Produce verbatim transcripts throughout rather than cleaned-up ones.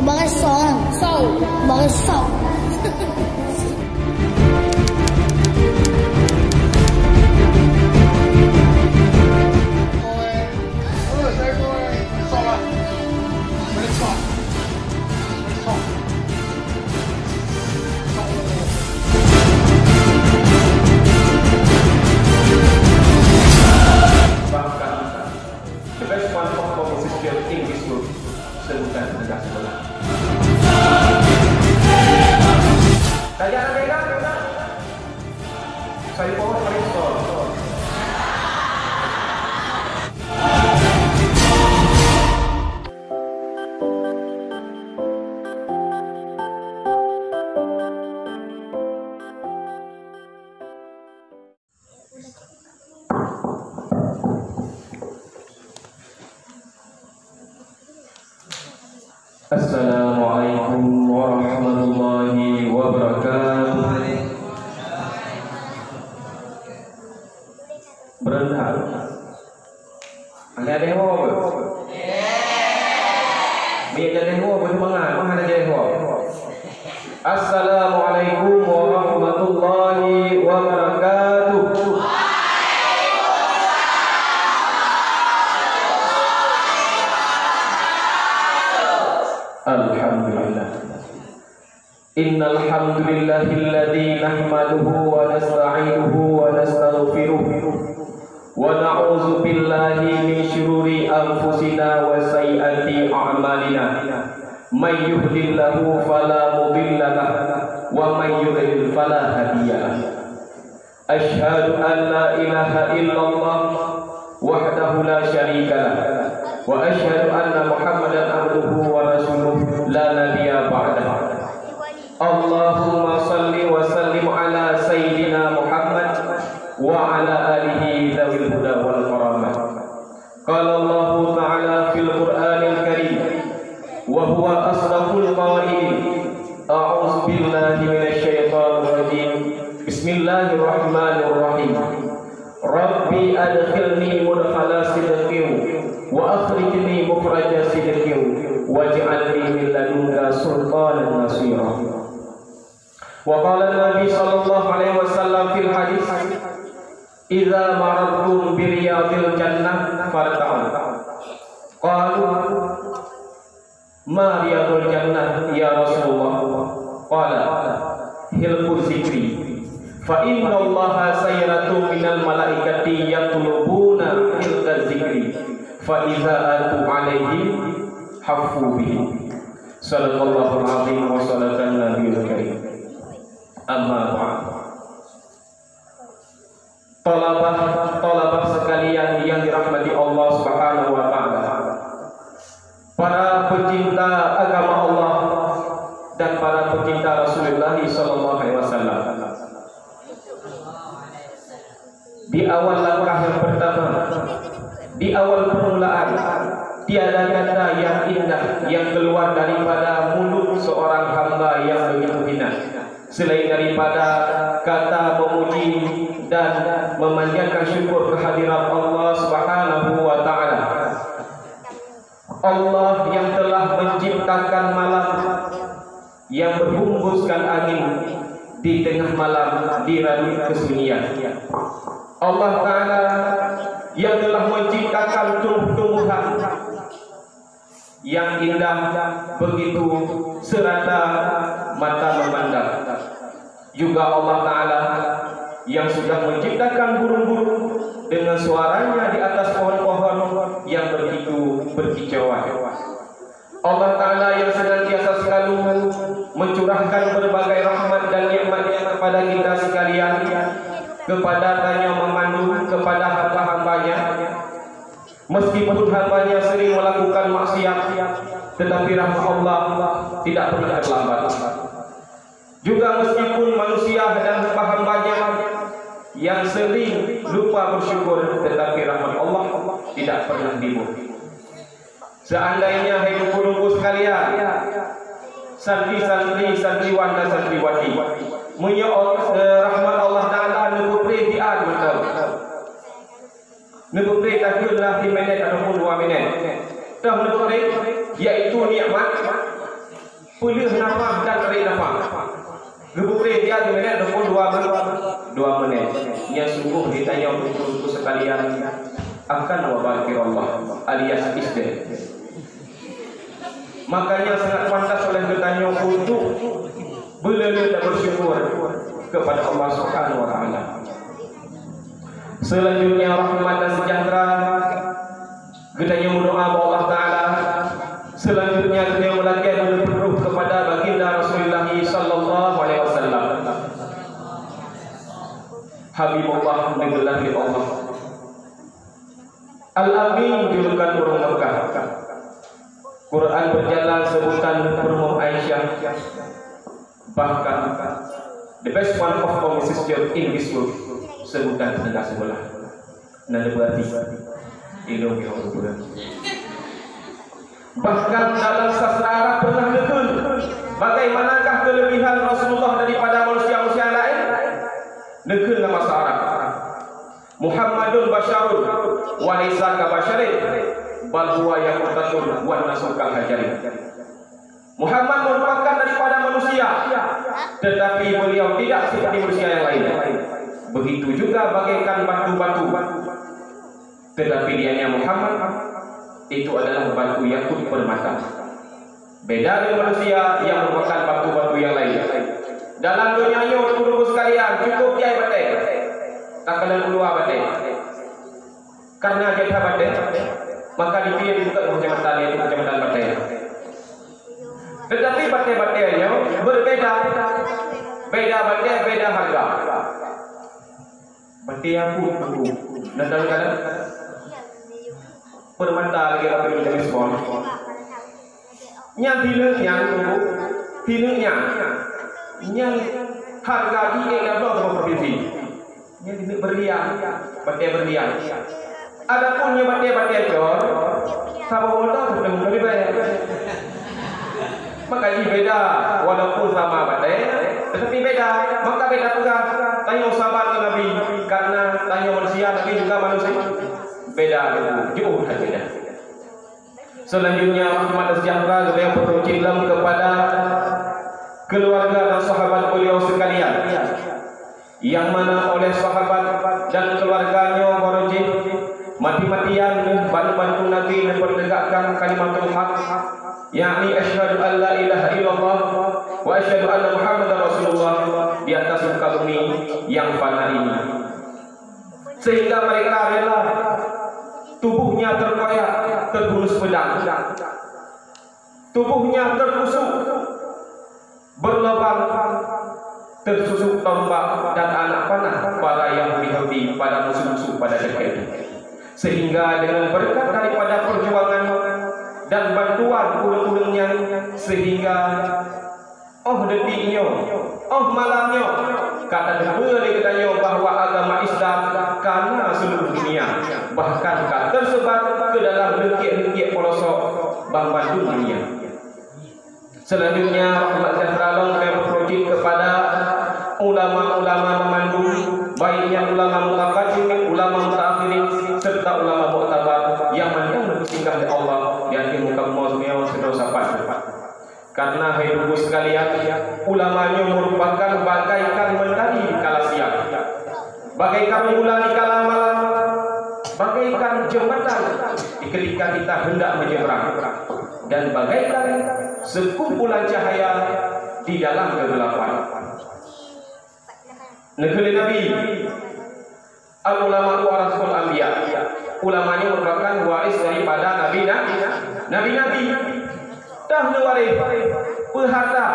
Barisau. Sau. Barisau. Bahkan, the best one performance is still English movie. Sebutan tugas bola. Tajak lagi, kan? Saya bawa periksa. Assalamualaikum warahmatullahi wabarakatuh. Beureukat. Hana ada ho beuh? Mie ada ho beuh, seumangat, mah hana ada ho. Assalamualaikum warahmatullahi wabarakatuh. Alhamdulillah. Innal hamdulillahilladzi nahmaduhu wa nasta'inuhu wa nastaghfiruh. Wa na'udzu billahi min syururi anfusina wa sayyiati a'malina. May yuhdihillahu fala mudhillalah, wa may yudhlil fala hadiyalah. Asyhadu an la ilaha illallah wahdahu la syarikalah, wa asyhadu anna Muhammadan abduhu wa rasuluh la nabiyya ba'dah. Allahumma shalli wa sallim ala sayyidina Muhammad wa ala alihi dzawil huda wal karamah. Qala Allahu ta'ala fil Qur'anil Karim, wa huwa asdaqul qailin. A'udzu billahi minasy syaithanir rajim. Bismillahirrahmanirrahim. Rabbi adkhilni mudkhala sidqin wa akhrijni mukhraja sidqin waj'alni min ladunka sultanan nasira. Wa qala Nabi sallallahu alaihi wasallam fil hadis, "Idza marartum bi riyadil jannah farta'u." Qalu, "Ma riyadul jannah ya Rasulullah?" Qala, "Hilqu dzikri, fa innallaha sayyaratun minal malaikati yatlubuna hilqa dzikri, fa idza atu alaihim haffu bihim." Sadaqallahul azim wa sadaqan nabiyul karim. Amma ba'd. Thalabah, thalabah sekalian yang dirahmati Allah Subhanahu wa taala. Para pecinta agama Allah dan para pecinta Rasulullah sallallahu alaihi wasallam. Di awal langkah yang pertama, di awal permulaan, tiada kata yang indah yang keluar daripada mulut seorang hamba yang begitu hina, selain daripada kata memuji dan memanjatkan syukur kehadirat Allah Subhanahu wa taala. Allah yang telah menciptakan malam, yang berhembuskan angin di tengah malam di radut kesunyian. Allah Ta'ala yang telah menciptakan tumbuh-tumbuhan yang indah begitu serata mata memandang. Juga Allah Ta'ala yang sudah menciptakan burung-burung dengan suaranya di atas pohon-pohon yang begitu berkicauan. Allah Ta'ala yang senantiasa selalu mencurahkan berbagai rahmat dan nikmat kepada kita sekalian, kepada tanyoe meumandum, kepada hamba-hamba-Nya. Meskipun hamba-Nya sering melakukan maksiat, tetapi rahmat Allah tidak pernah terlambat. Juga meskipun manusia dan hamba-hamba-Nya yang sering lupa bersyukur, tetapi rahmat Allah tidak pernah timbul. Seandainya, hai teungku-teungku sekalian, santri-santri, santriwan dan santriwati, meunyoe, eh, rahmat Allah Ta'ala neupeupreh di ateueh mantong, neupeupreh takheun lah siminét ataupun dua minét, toh neupeupreh, yaitu nikmat Peuleueh nafah dan tarék nafah. Geupeupreh dia siminét ataupun dua menit. Dua menit. Nyan sungguh geutanyoe, Teungku-teungku sekalian, akan wabal Allah alias isdeh. Makanya sangat pantas oleh geutanyoe untuk beuleuleut dan bersyukur kepada Allah Subhanahu wa Taala. Selanjutnya, rahmat dan sejahtera geutanyoe meudoa bak Allah Taala. Selanjutnya, geutanyoe meulakée meuleupeue kepada Baginda Rasulullah sallallahu alaihi wasallam. Habibullah neugeulakée Allah. Al-Amin julukan ureuëng Mekah. Quran berjalan sebutan peurumoh Aisyah. Bahkan, the best one of all Missus Jones in this world, sebutan tenaga sebelah. Nah, berarti ilmu yang berguna. Bahkan dalam sastra Arab pernah neukheun, bagaimanakah kelebihan Rasulullah daripada manusia-manusia lain? Neukheun lam basa Arab. Muhammadun basyarun wa laisa ka basyarin, bal huwa yaqutatun wan nasu kal hajarin. Muhammad merupakan daripada manusia, tetapi beliau tidak seperti manusia yang lain. Begitu juga bagaikan batu-batu, tetapi dianya Muhammad itu adalah batu yakut permata. Beda dengan manusia yang merupakan batu-batu yang lain. Dalam dunia nyoe, teungku sekalian, cukup jai batée. Takalon uluwa batée. Karena jai that batée, maka dipilih untuk kacamata, yaitu kacamata batée. Tetapi batée-batée nyoe berbeda. Beda batée, beda harga. Batée yang pun, pun. Dan dalam permata lagi, tapi kita respon. Nyan tineuk nyan, tineuk nyan. Nyan harga jih ék na bloe saboh provinsi. Nyan tineuk berlian, batée berlian. Adapun nyoe batée-batée cor, saboh moto siteungoh ribu. Maka jih beda, walaupun sama batée, tetapi beda. Maka beda peugah, tanyoe saban ngon Nabi, karena tanyoe manusia, Nabi juga manusia. Beda, jauh dan beda. Selanjutnya, rahmat dan sejahtera geutanyoe peurucit lom kepada keluarga dan sahabat beliau sekalian, yang mana oleh sahabat dan keluarga nyoe baroe jih mati-matian neubantu Nabi neupeutegakkan kalimatul haq, yakni asyhadu an la ilaha illallah wa asyhadu anna Muhammadar Rasulullah, di atas muka bumi yang fana ini. Sehingga mereka rela tubuhnya terkoyak terhunus pedang, tubuhnya tertusuk berlobang, tertusuk tombak dan anak panah para Yahudi-Yahudi, para musuh-musuh pada ketika itu. Sehingga dengan berkat daripada perjuangan dan bantuan ureuëng-ureuëng nyan, sehingga óh detik nyoe, óh malam nyoe, ka tateupeue lé geutanyoe bahwa agama Islam ka na seluruh dunia, bahkan ka tersebar ke dalam leungkiek-leungkiek peulosok banmandum dunia. Selanjutnya, rahmat sejahtera lom kami peurucit kepada ulama-ulama banmandum, baik nyan ulama mutaqaddimin, ulama mutaakhirin, serta ulama muktabar yang mantong neupeusinggah lé Allah di ateueh muka bumoe nyoe sidroe sapat-sapat. Karena, hai teungku sekalian, ulama nyoe merupakan bagaikan mentari di kala siang, bagaikan rembulan di kala malam, bagaikan jembatan di ketika kita hendak menyeberang, dan bagaikan sekumpulan cahaya di dalam kegelapan. Neukheun lé Nabi, "Al-ulama warasatul anbiya." Ulama nyoe merupakan waris daripada nabi, nabi-nabi. Toh neuwaréh peue harta?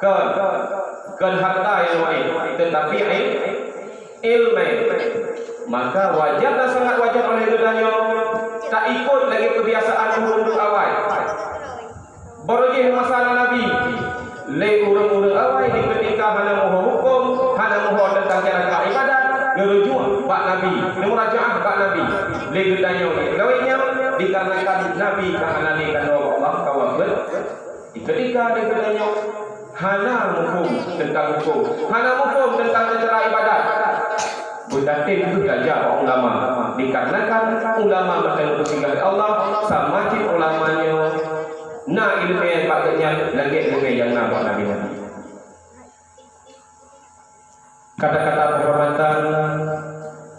Kon, kon harta nyang neuwaréh, tetapi il-, ileumé. Maka wajar dan sangat wajar oleh geutanyoe taikot lagée keubiasaan ureuëng-ureuëng awai. Baroe jih masa na Nabi, lé ureuëng-ureuëng awai di keutika hana muho huköm, hana muho teuntang cara ibadat, neurujuk bak Nabi, neumurajaah bak Nabi. Lé geutanyoe lagée nyan, dikarenakan Nabi ka hana lé kanoe bak Allah, ka wafeuet. Di keutika lé geutanyoe hana muphom teuntang huköm, hana muphom teuntang cara ibadat. Beutatém kheueh tajak bak ulama, dikarenakan ulama mantong neupeusinggah lé Allah, sama cit ulama nyoe na ileumé bak lagèe leumèe nyang na bak Nabi nyan. Kata-kata penghormatan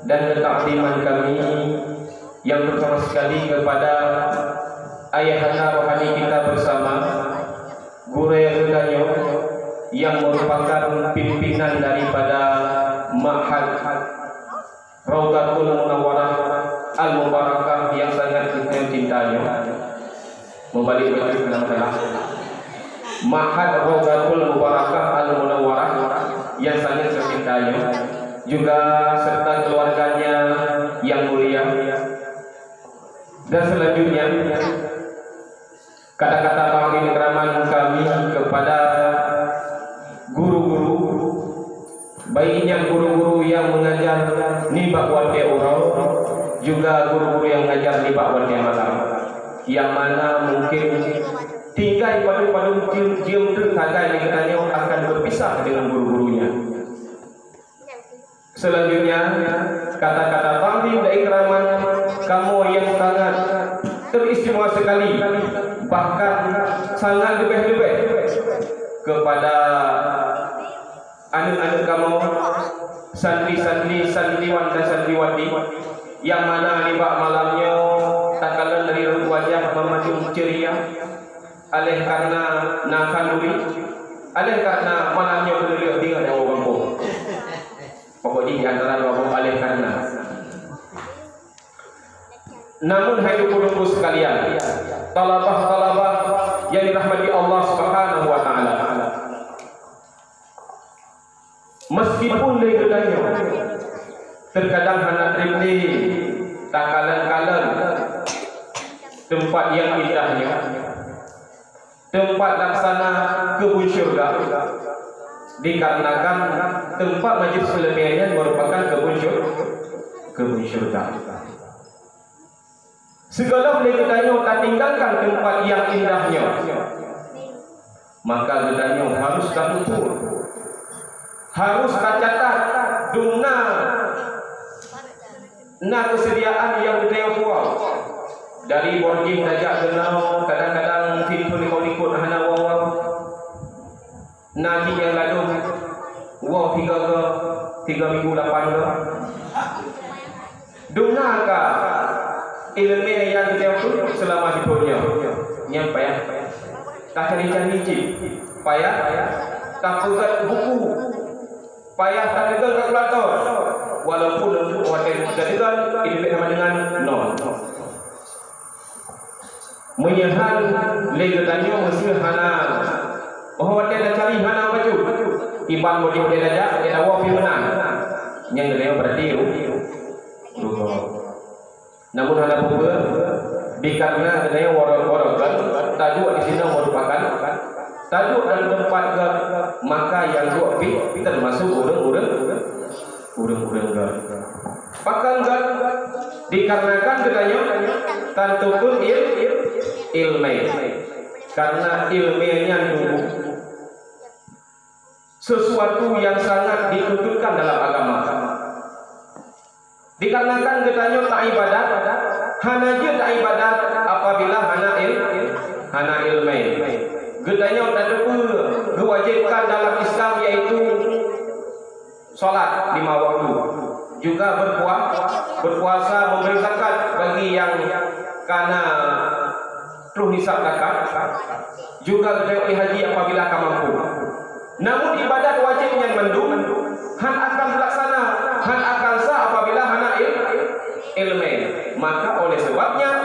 dan ketakziman kami yang pertama sekali kepada ayahanda rohani kita bersama, gurèe geutanyoe yang merupakan pimpinan daripada Ma'had Raudhatul Munawwarah Al-Mubarakah yang sangat kita cintai. Meubalek bak teuk lam salah. Ma'had Raudhatul Mubarakah Al-Munawwarah yang sangat tercintai, juga serta keluarganya yang mulia. Dan selanjutnya, kata-kata takzim ikraman kami kepada guru-guru, baik nyan guru-guru yang mengajar nibak watèe uroe, juga guru-guru yang mengajar nibak watèe malam, yang mana mungkin tinggai padum-padum jeuem-jeuem teuk sagai lé geutanyoe akan berpisah dengan guru-gurunya. Selanjutnya, kata-kata takzim dan ikraman kamoe yang sangat teristimewa sekali, bahkan sangat leubeh-leubeh kepada aneuk-aneuk kamoe, santri-santri, santriwan dan santriwati, yang mana nibak malam nyoe takalon dari raut wajah meumandum ceria, oleh karena na khanduri, oleh karena malam nyoe keuneulheueh deungon nyawa gampông. Pokok jih di antara dua boh oleh karena. Namun, hai teungku-teungku sekalian, thalabah-thalabah yang dirahmati Allah Subhanahu wa Ta'ala, meskipun lé geutanyoe terkadang hana trép lé takalon-kalon teumpat nyang indah nyoe, teumpat laksana keubun syeuruga, dikarenakan teumpat majlis ileumèe nyan meurupakan keubun syeu-, keubun syeuruga. Sigohlom lé geutanyoe tatinggalkan teumpat nyang indah nyoe, maka geutanyoe harôh tateupue, harôh tacatat dum na na keuseudiaan nyang geutanyoe puwoe. Dari boarding tajak keunoe, kadang-kadang pintoe likot-likot hana woe-woe. Na cit nyang ladôm woe tiga go, tiga minggu lapan go. Dum na ka ileumèe nyang geutanyoe peuet seulama hidup nyoe. Nyan payah tacari-cari cit, payah tapeugöt buku. Payah tadeungon kalkulator, walaupun untuk watèe tadeungon, idéh sama dengan nol. Meunyoe han lé geutanyoe meuseu hana, oh watèe tacari hana bacut, iban boh watèe tajak, watèe tawoe pih meunan. Nyan geutanyoe berarti ru-, rugoe. Namun hana peue-peue, dikareuna geutanyoe waro-, waroe göt, taduek disinoe meurupakan taduek lam teumpat göt, maka nyang duek pih teumasok ureueng-ureueng, ureueng-ureueng göt. Pakon göt? Dikarenakan geutanyoe tan tuntut il-, ileumèe. Karena ileumèe nyan dulu sesuatu yang sangat dituntutkan dalam agama. Dikarenakan geutanyoe taibadat, hana jeuet taibadat apabila hana il-, hana ileumèe. Geutanyoe tateupeue geuwajibkan dalam Islam, yaitu salat lima waktu, juga berpua-, berpuasa, memberi zakat bagi yang kana troh nisab zakat, juga geutanyoe pih haji apabila ka mampu. Namun ibadat wajéb nyan mandum han akan teulaksana, han akan sah apabila hana il-, ileumèe. Maka oleh sebab nyan,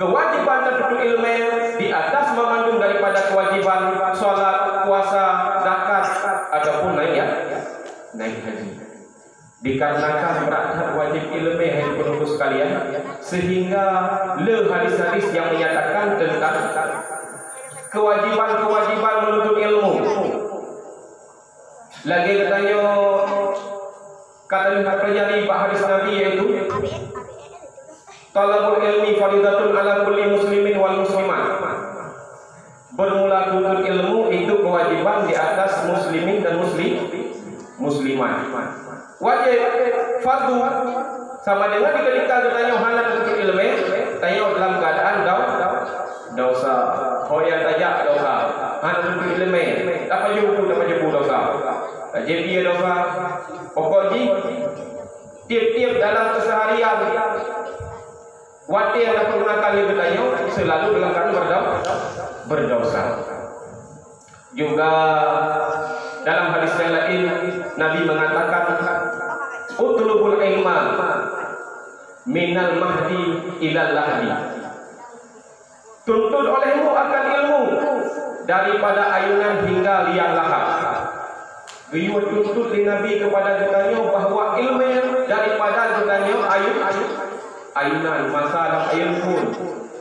keuwajéban tateupeue ileumèe di atas mamandum daripada keuwajéban salat, puasa, zakat, ataupun naik ya, naik haji. Dikarenakan brat that wajéb ileumèe, hai teungku sekalian, sehingga le hadis-hadis yang menyatakan tentang kewajiban-kewajiban menuntut ilmu. Lagèe geutanyoe ka teulihat teujadi bak hadis Nabi, yaitu, "Thalabul ilmi faridatun ala kulli muslimin wal muslimah." Bermula tuntut ilmu itu kewajiban di atas muslimin dan muslim-, muslimat. Wajéb, fardu, sama dengan diketika geutanyoe hana tuntut ileumèe, tanyoe dalam keuadaan dau-, dosa. Ho nyang tajak dosa. Jadi, ya dosa, pokok jih, tiep-tiep dalam keseharian, watèe nyang tapeugunakan lé geutanyoe, seulalu dalam keuadaan berdo-, berdosa. Juga dalam hadis yang lain, Nabi mengatakan, "Utlubul ilma minal mahdi ilal lahdi." Tuntut olehmu akan ilmu daripada ayunan hingga liang lahat. Geuyue tuntut lé Nabi kepada geutanyoe bahwa ilmu daripada geutanyoe ayu-, ayunan masa lam ayeueng phon.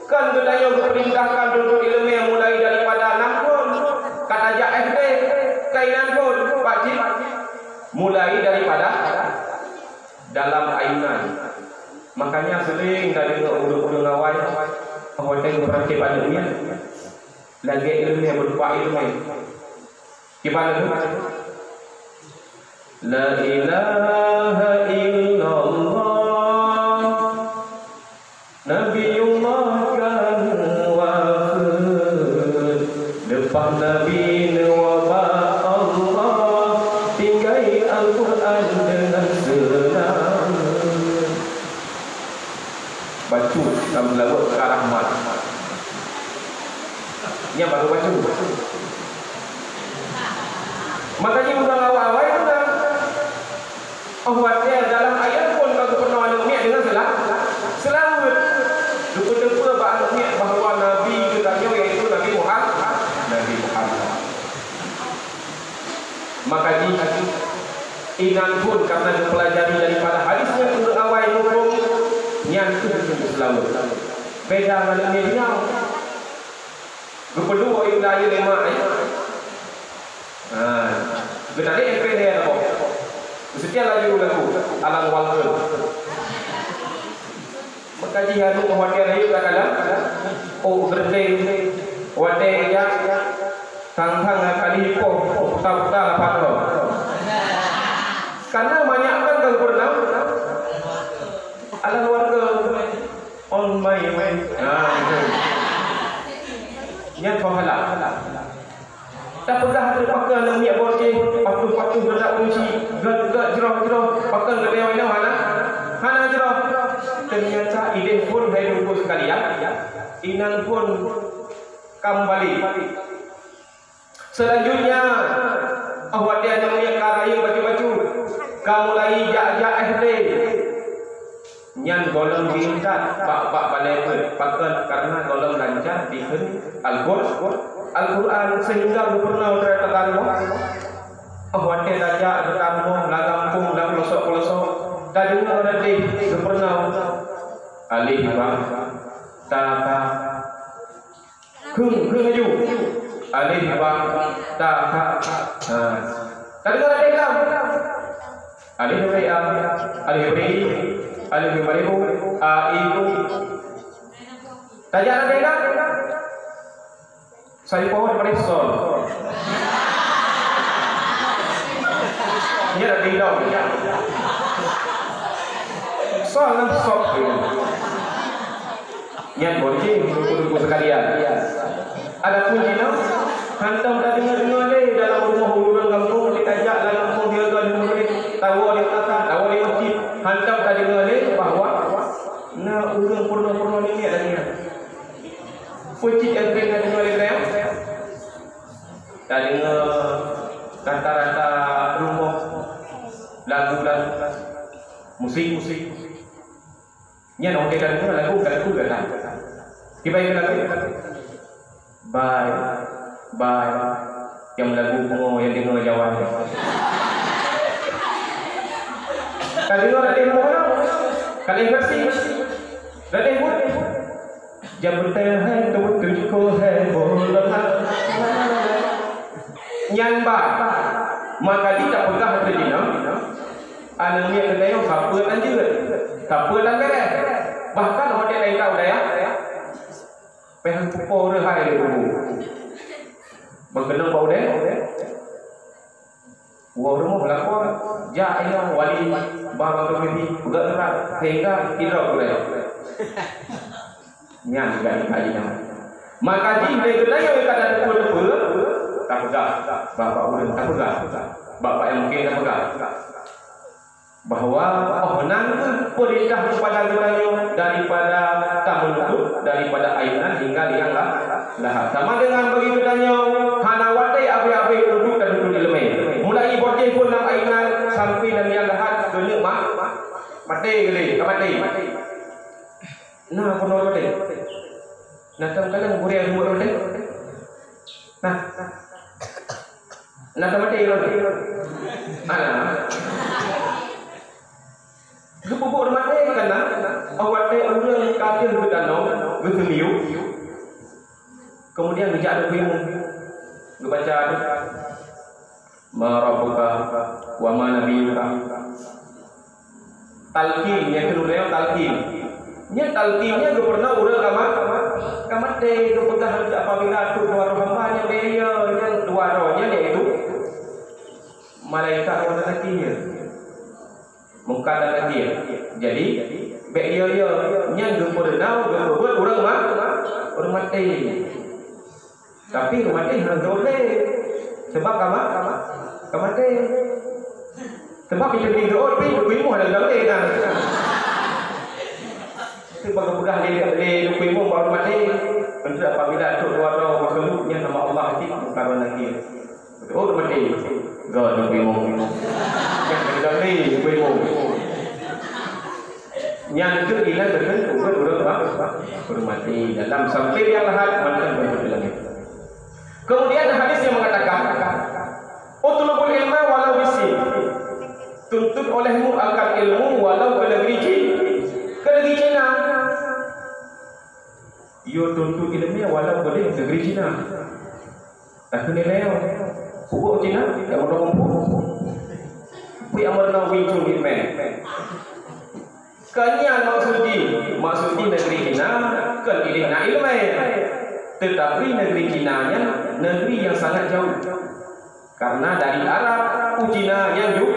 Kan geutanyoe geupeurintahkan tuntut ilmu mulai daripada nam phon, ka tajak S D, keunan phon, pakcik, mulai daripada dalam ayunan. Makanya sering tadeungoe ureueng-ureueng awai, watèe geupeuranteb aneuk miet, lagèe ileumèe, beurubah ileumèe. Kiban lagèe, "La ilaha illallah, Nabiullah kan wafat. Leupah Nabi neuwoe bak Allah, tinggai Al-Quran deungon Sunnah." Bacut lam laweueng ka rahmat. Nyan baru bacut. Makanya ureueng awai-awai tu kan, oh, watèe dalam ayeueng phon ka geupeurunoe aneuk miet deungon seula-, seulaweuet. Geupeuteupeu bak aneuk miet bahwa Nabi geutanyoe yaitu Nabi Muhammad, Nabi Muhammad. Maka jih inan phon karena geupeulajari daripada hadis nyan ureueng awai muphom, nyan kheueh seulaweuet. Beda ngon aneuk miet nyoe. Geupeuduek yue lam ayeue lé mak, eh. Ha. Geutadek M P lé saboh. Geuseutia laju lagu Alan Walker. Meukaji anu keuhatian ayeueng takalon. Oh, geureuteng. Watèe jak. Thang-thang kali poh. Puta-puta lapan roh. Karena banyak kan kalau pernah. Alan Walker. On my way. Ha, itu. Nyan soe halang. Tapeugah teuk pakon aneuk miet boh jih, patuh-patuh geudak kunci, gèt-gèt jroh-jroh, pakon geutanyoe inong hana? Hana jroh. Ternyata idéh phon hai Teungku sekalian, inan phon ka meubalek. Selanjutnya, oh watèe aneuk miet ka rayeuk bacut-bacut, ka mulai jak-jak S D. Nyan gohlom geuintat bak, bak balèe beuet, pakon? Karena gohlom lancar dikheun Al-Qur-, Al-Qur'an, sehingga geupeureunoe teuka rumoh. Oh watèe tajak teuka rumoh, lam gampông, lam peulosok-peulosok, tadeungoe rot deh geupeureunoe, alif ba ta tha. Kheun, kheun laju. Alif ba ta tha. Ha. Ka deungoe lam? Alif ba a, alif ba i, alif ba i, a i u. Tajak lam? Saya pohon paling sol. Nyan dah bilang. Sol nang sok. Nyan boh jih, Teungku-teungku sekalian. Adapun jinoe, hantom tadeungoe-deungoe lé dalam rumoh ureueng gampông, tajak lam gampông dia di murit, tawoe di kata, tawoe di masjid, hantom tadeungoe lé bahwa na ureueng peurunoe-peurunoe niniak lagèe nyan. Peue cit nyang keuneuk tadeungoe lé geutanyoe? Tadeungoe rata-rata rumoh lagu-lagu, musik-musik. Nyan watèe ka deungoe lagu, ka lagu gata. Kiban lagu? Bye, bye. Nyang lagu pungo nyang deungoe Jawa nyan. Ka deungoe ladeh pungo? Ka ladeh versi? Ladeh pungo? Jabeuté hai tutuj ko hai bola. Nyan ba. Maka jih tapeugah lagèe nyan. Aneuk miet geutanyoe sapeue tan jeuet, sapeue tan bèrèh. Bahkan watèe laén ka u dayah, pih han pupo reuhai lé kubu. Meukeunong bak udeb, woe rumoh lapor, jak inong wali ba mangkeubibi, peugah surat, sehingga sidroe gurèe. Nyan geutanyoe ka inong. Maka jih lé geutanyoe ka tateupeue-teupeue, tapeugah bak ureueng, tapeugah. Bapak nyang mungkin ka peugah bahwa oh nan kheueh peurintah keupada geutanyoe daripada tameunutut daripada ayeunan hingga liang lah-, lahat. Sama dengan bagi geutanyoe hana watèe abéh-abéh untuk tanuntut ileumèe. Mulai bak jih phôn lam ayeunan sampai lam liang lahat keuneuk ma-, maté geutanyoe, ka maté. Nah, peunoh roti. Nah, tam kalang gurèe buet roti. Nah. Nah, tam roti roti. Nah. Geupeubuet reumaté kana, awak teh ureueng ka deuh geutanong, geuseumiyueb. Kemudian geujak deuh beuimeung, geubaca deuh, "Ma rabbuka wa ma nabiyuka." Talqin, nyang keuneuk lewat talqin. Nyan talqin nyan geupeureunoe ureueng ka ma-, ka maté, geupeugah apabila trok dua droe hamba nyan lé, ya, nyan dua droe nyan yaitu malaikat dan Nakir. Mungkar dan Nakir. Jadi, bèk ya, ya, nyan geupeureunoe, geupeubuet ureueng ma-, ureueng maté. Tapi ureueng maté hana jeuet lé. Sebab ka ma-, ka ma-, ka maté. Sebab itu di jeuet pih, deuh beuimeung hana jeuet lé kan. Sebab geupeugah lé, lé deuh beuimeung baru maté. Tentu apabila trok dua droe makhluk nyan sama Allah cit, bukan lagi. Jeuet maté. Ga deuh beuimeung. Nyan hana jeuet lé deuh beuimeung. Nyan keuh inan teuntèe ureueng ba-, ureueng maté. Dalam sampai nyang lahat mantong beuet lagèe. Kemudian hadis yang mengatakan, "Utlubul ilma walau bisin." Tuntut olehmu akan ilmu walau ke negeri Cina. Ke negeri Cina. Yo tuntut ilmu walau ke negeri Cina. Takheun ilèe, peubuet Cina, nyang meunan muphom. Peue nyang meunan Wing Chun Ip Man. Kon nyan maksud jih, maksud jih negeri Cina, kon idéh na ileumèe. Tetapi negeri Cina nyan negeri yang sangat jauh. Karena dari Arab u Cina nyan ju-,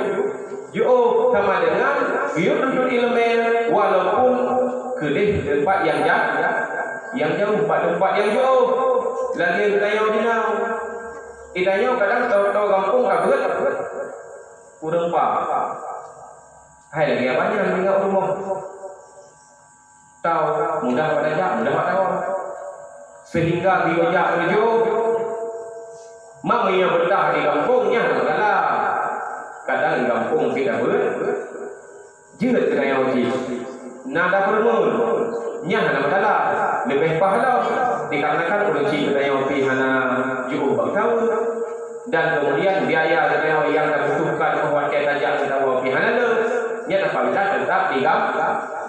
Jiôh sama dengan geuyue tuntut ileumèe walaupun keudéh teumpat nyang ja-, nyang jauh, bak teumpat nyang jiôh. Lagèe geutanyoe jinoe. Geutanyoe kadang toe-toe gampông ka beuet ureueng pa. Hai lagèe abah nyan ingat u rumoh. Tau, mudah bak tajak, mudah bak tawoe. Sehingga geuyue jak keuneuk jiôh. Mak meunyoe beutah di gampông nyan hana masalah. Kadang di gampông pih ka beuet, jeuet keu tanyoe jih. Na tapeureumeun, nyan hana masalah. Leubeh paih lom, dikarenakan ureueng chik keu tanyoe pih hana jiôh bak tawoe. Dan kemudian biaya geutanyoe nyang tabutuhkan óh watèe tajak geutanyoe pih hana le, nyan apabila teutap di gam-,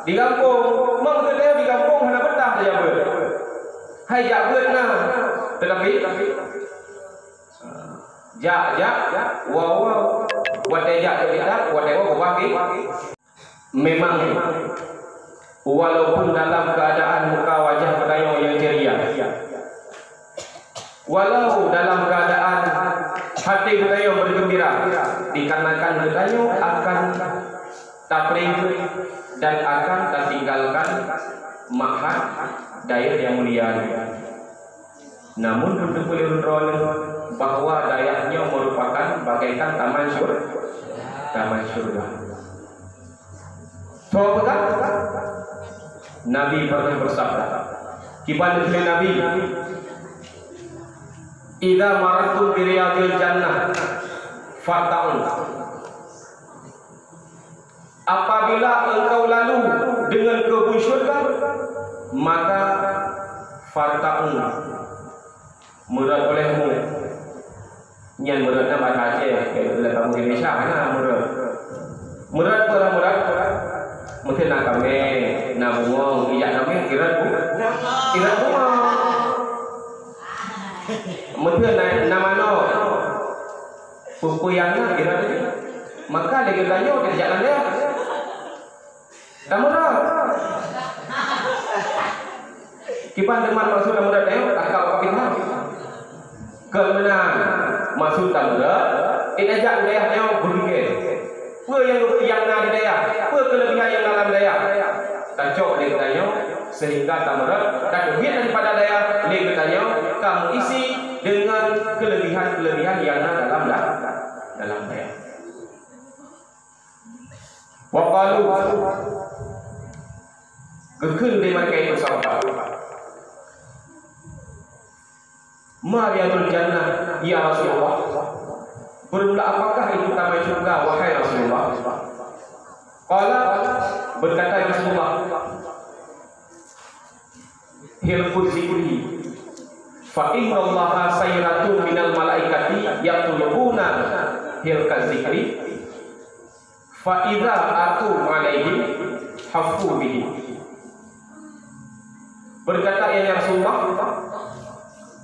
di gampông. Meunyoe geutanyoe di gampông hana beutah tajak beuet. Hai jak beuet na. Teutapi, jak, jak, woe, woe. Watèe jak, jak, jak, watèe woe, woe. Memang, walaupun dalam keadaan muka wajah geutanyoe nyang ceria, walau dalam keadaan hati geutanyoe bergembira, dikarenakan geutanyoe akan tapeureuet dan akan tatinggalkan ma'had dayah nyang mulia nyoe. Namun, untuk ulôn droeneuh bahwa dayah nyoe merupakan bagaikan taman syur-, taman syurga. Soe peugah? Nabi pernah bersabda, kiban kheun Nabi, "Idza marartum bi riyadil jannah farta'u." Apabila engkau lalu dengan kebun syurga, maka farta'u, meurot olehmu. Nyan meurot na bahasa Aceh, keu kamoe Indonesia na meurot. Meurot peue meurot? Meusé na kaméng, na bungöng, ijak kaméng, irot bu-, irot bungöng. Meusé na, na manok. Peue-peue nyang na, irot nyan. Maka lé geutanyoe tajak lam dayah. Tameurot. Kiban teuma maksud tameurot nyoe, takab ka fitnah. Kon meunan, maksud tameurot, tajak u dayah nyoe beupike. Peue nyang, nyang na di dayah? Peue keuleubihan nyang na lam dayah? Tacok lé geutanyoe sehingga tameurot, dan ubit daripada dayah lé geutanyoe ka meuisi deungon keuleubihan-keuleubihan nyang na dalam da-, dalam bayat. Wa qalu, geukheun lé mereka itu sahabat, "Ma riyadul jannah, ya Rasulullah? Beureulah apakah itu taman syurga, wahai Rasulullah?" Qala, berkata Rasulullah, "Hilqu zikri, fa innallaha sayratun minal malaikati yatlubuna hilqa zikri, fa idza atu alaihim haffu bihi." Berkata ianya Rasulullah,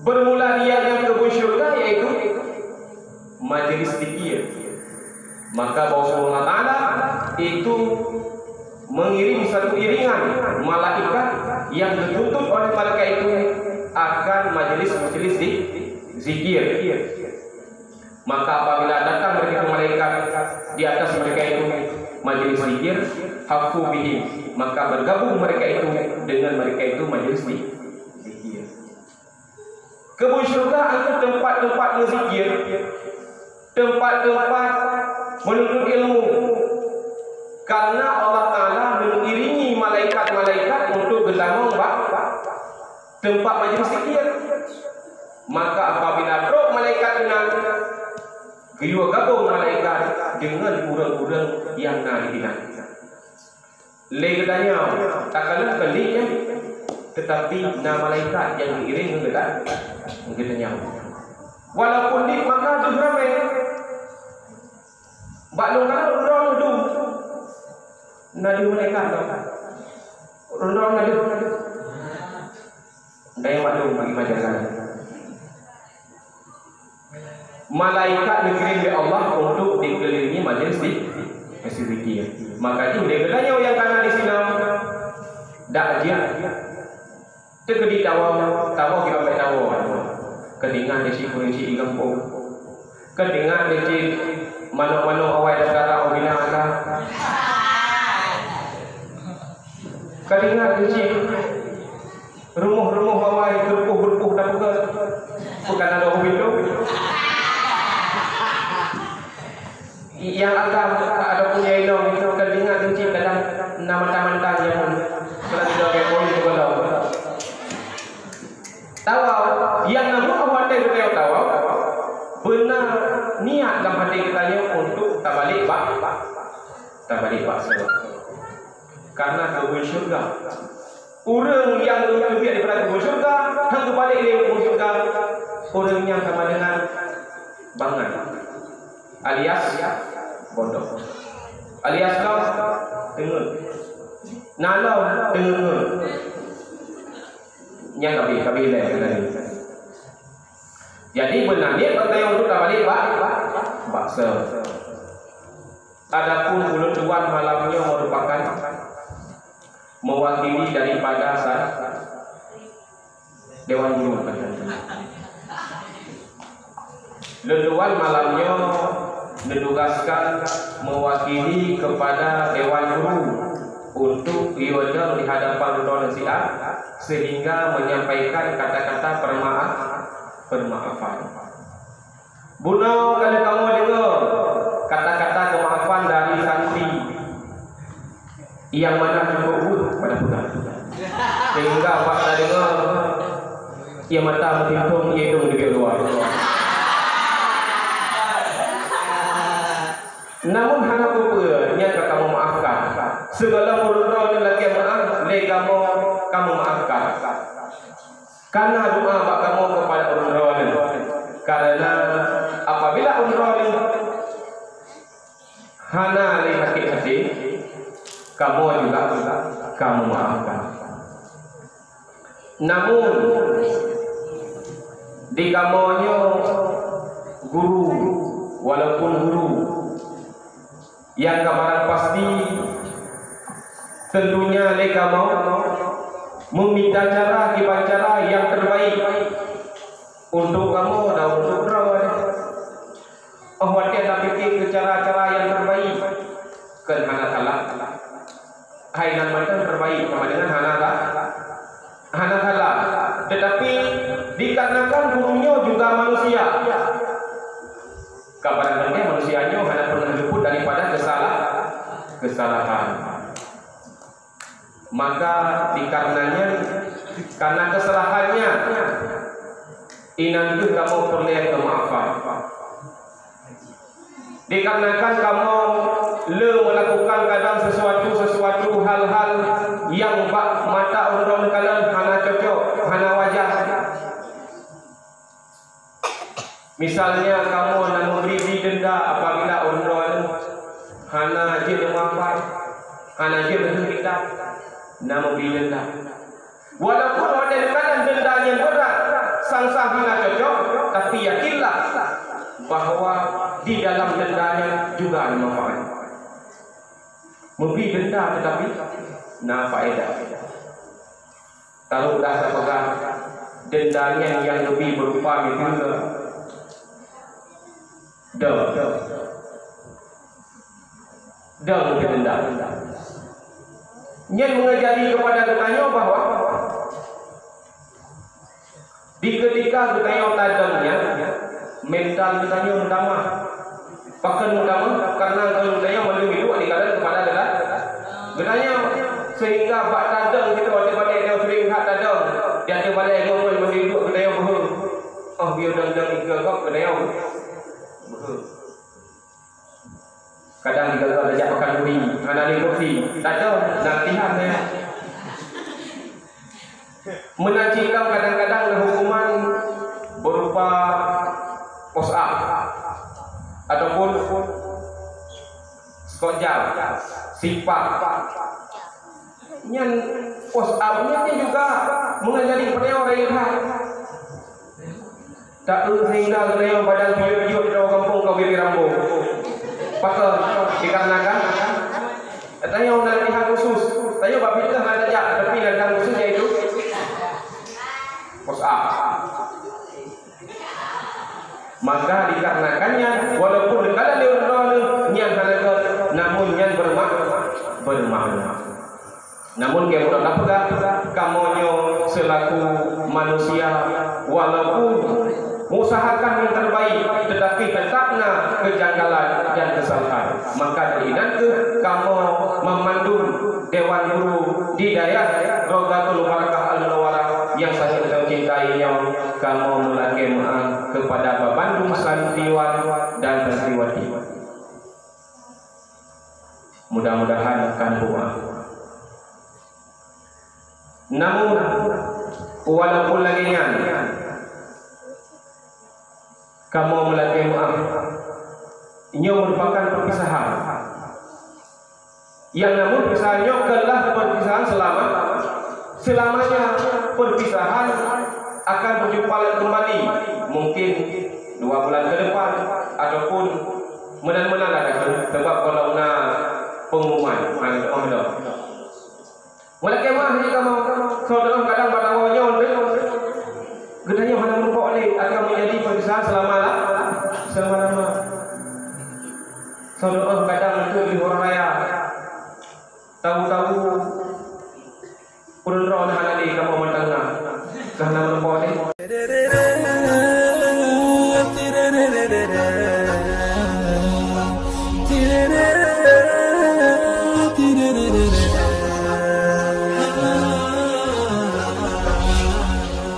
bermula dia nyang keubun syurga, yaitu majlis zikir. Maka bahwa Allah Ta'ala itu mengirim satu iringan malaikat yang dituntut oleh malaikat itu akan majlis-majlis zi-, zikir. Maka apabila datang mereka malaikat di atas mereka itu majlis zikir, haffu bihim, maka bergabung mereka itu dengan mereka itu majlis zi-, zikir. Keubun syurga adalah tempat-tempat berzikir, tempat-tempat menuntut ilmu. Karena Allah Ta'ala mengiringi malaikat-malaikat untuk geutamong bak tempat majlis zikir. Maka apabila trok malaikat keunan, geuyue gabong malaikat deungon ureuëng-ureuëng nyang na di dinan. Lé geutanyoe, takalon keuliek nyan, teutapi na malaikat nyang geuiréng ngon geuta-, ngon geutanyoe. Walaupun di maka deuh ramé, bak lôn kalon droe dum, na deuh malaikat lom. Droe na deuh. Dai maklum bagi masyarakat. Malaikat neukirim lé Allah untuk dikelilingi majlis di, majlis zikir. Maka jih lé geutanyoe nyang kana di sinoe, dak jeuet teukeudi tawoe, tawoe kiban bèk tawoe. Keudeungoe di si kureueng si di gampông. Keudeungoe di si manok-manok awai dan kata ubina aka. Keudeungoe di si rumoh-rumoh awai geurupoh-geurupoh tapeugah, bukan ada orang pintu. Yang akan ada punya inong itu keudeungoe di si kadang na mantang-mantang nyang pun. Kalau tidak ada poin tu kalau. Tawoe, nyang na buet watèe geutanyoe tawoe, beuna niat lam até geutanyoe untuk tabalek bak, tabalek bak seuleueng. Karena keubun syurga. Ureuëng nyang leubeh daripada keubun syurga, han geubalek lé keubun syurga, ureuëng nyan sama dengan bangai. Alias bodoh. Alias lom teungeut. Na lom teungeut. Nyan ka bih, ka bih lé tadi. Jadi beuna niat geutanyoe untuk tabalek bak, bak seuleueng. Adapun ulôn tuan malam nyoe merupakan mewakili daripada sa-, Dewan Guru. Lôn tuan malam nyoe ditugaskan mewakili kepada Dewan Guru untuk yue dong di hadapan droeneuh siat, sehingga menyampaikan kata-kata permaaf, permaafan. Bunoe ka lheueh kamoe deungoe kata-kata keumaafan dari santri nyang mana cukup weueh pada peugah. Sehingga bak tadeungoe, ie mata meutintong, ie dong di luwa. Namun hana peue-peue, nyan ka kamoe maafkan. Sigohlom ureuëng droeneuh lakèe meu'ah, lé kamoe kamoe maafkan. Kana doa bak kamoe keupada ureuëng droeneuh. Karena apabila ureuëng droeneuh hana lé sakét até, kamoe juga kamoe maafkan. Namun, di kamoe nyoe guru, walaupun guru, nyang ka barang pasti, tentunya lé kamoe meumita cara kiban cara nyang terbaik untuk kamoe dan untuk droe. Óh watèe tapike keu cara-cara nyang terbaik, kheun hana salah. Hai nan mantong terbaik sama dengan hana sa-, hana salah. Tetapi dikarenakan guru nyoe juga manusia, ka barang tentu manusia kesalahan. Maka dikarenanya, karena kesalahannya, inan kheueh kamoe peureulée keumaafan. Dikarenakan kamoe le melakukan kadang sesuatu-sesuatu hal-hal nyang bak mata ureuëng kalon hana cocok, hana wajar. Misalnya, kamoe na meubri denda apabila ureuëng droe hana jeuet meuafai, hana jeuet meuheueh kitab, na meubri denda. Walaupun watée neukalon denda nyang beurat, sang-sang hana cocok, tapi yakinlah bahwa di dalam denda nyan juga ada manfaat. Meubri denda tetapi na faedah. Taruhlah tapeugah denda nyan nyang leubeh berupa miseue dong. Dong denda. Nyan meunajari kepada geutanyoe bahwa di ketika geutanyoe tadong nyan, mental geutanyoe meutamah. Pakon meutamah? Karena geutanyoe mandum hidup dikalon kepada geuta-, geutanyoe. Sehingga bak tadong kita watée-watée nyoe sering that tadong. Di ateueh balai geutanyoe mandum hidup geutanyoe beuhe. Oh, biar dong-dong ikeu gob geutanyoe beuhe. Kadang di gaga tajak makan duri, hana lé kursi. Tadong, na latihan nyan. Meunan cit kadang-kadang na hukuman berupa push up ataupun squat jump, sit up. Nyan push up nyan juga meunajari peunayoe raya that. Tak eu sehingga geutanyoe badan piôh-piôh di dalam gampông ka biri rambô. Pakon? Dikarenakan tanyoe na latihan khusus. Tanyoe bak fitnah hana tajak, tapi latihan khusus yaitu push up. Maka dikarenakan nyan, walaupun geukalon lé ureuëng droeneuh nyan hana gét, namun nyan bermak-, bermakna. Namun, keu ulôn tapeugah, kamoe nyoe seulaku manusia, walaupun meuusahakan nyang terbaik, tetapi teutap na keujanggalan dan keusalahan. Maka dari inan kheueh kamoe meumandum Dewan Guru di Dayah Rodatul Barakah Al-Munawwarah nyang sangat teucintai nyoe, kamoe meulakée meu'ah keupada bandum santriwan dan santriwati. Mudah-mudahan akan pu'ah. Namun, walaupun lagée nyan, kamoe meulakée meu'ah. Nyoe merupakan perpisahan. Yang namun perpisahan nyoe bukanlah perpisahan selama, selamanya. Perpisahan akan berjumpa lagi kembali. Mungkin dua bulan ke depan, ataupun meunan-meunan lah, sebab kalau na pengumuman, ha, oh, dah. Meulakée meu'ah jih kamoe, saudara kadang bak tanggong nyoe, geutanyoe hana meurumpok lé akan menjadi perpisahan selama la-, selama-lama. Saudara kadang itu di hari raya. Tahu-tahu ureuëng droe hana lé kamoe mantong na. Ka hana meurumpok lé.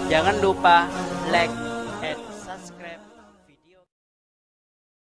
Jangan lupa like and subscribe.